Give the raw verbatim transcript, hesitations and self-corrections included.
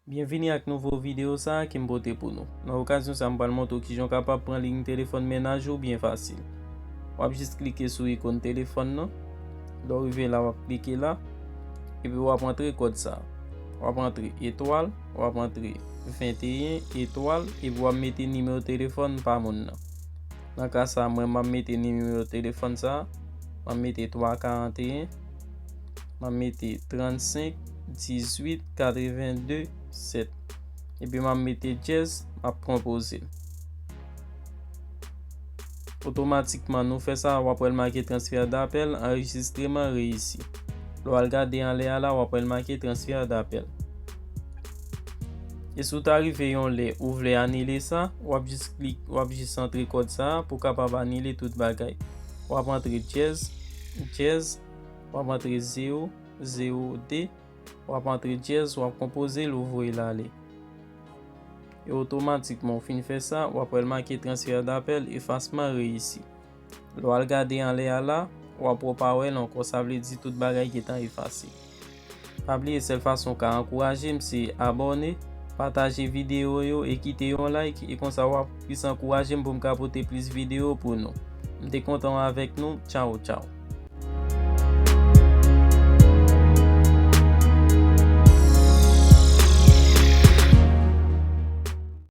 Byenvini ak nouvo videyo sa a ke m pote pou nou. Nan okazyon sa a, m pral montre w kijan w kapab pran liy telefòn mennaj ou byen fasil. W ap jis klike sou ikòn telefòn nan. Lè w rive la, w ap klike la. Epi w ap antre kòd sa a. W ap antre etwal, w ap antre venteyen etwal, epi w ap mete nimewo telefòn pa moun nan. Nan ka sa a, mwen, m ap mete nimewo telefòn sa a. M ap mete twa karanteyen, m ap mete trannsenk dizuit katrevenndesèt. Epi m ap mete dyèz, m ap konpoze l. Otomatikman, nou fè sa, w ap wè l make transfè dapèl, anrejistreman reyisi. Lè w al gade anlè a la, w ap wè l make transfè dapèl. E si w ta rive yon lè ou vle anile sa, w ap jis klik, w ap jis antre kòd sa a pou w kapab anile tout bagay. W ap antre dyèz, dyèz, w ap antre zewo, zewo de, w ap antre dyèz, w ap konpoze l, ou voye l ale. E otomatikman, ou fin fè sa, w ap wè l make transfè dapèl efasman reyisi. Lè w al gade anlè a la, w ap wè w pa wè l ankò, sa vle di tout bagay gentan efase. Pa bliye, sèl fason w ka ankouraje m se abòne, pataje videyo yo e kite yon like, e konsa w ap plis ankouraje m pou m ka pote plis videyo pou nou. M te kontan avèk nou, tchaw tchaw.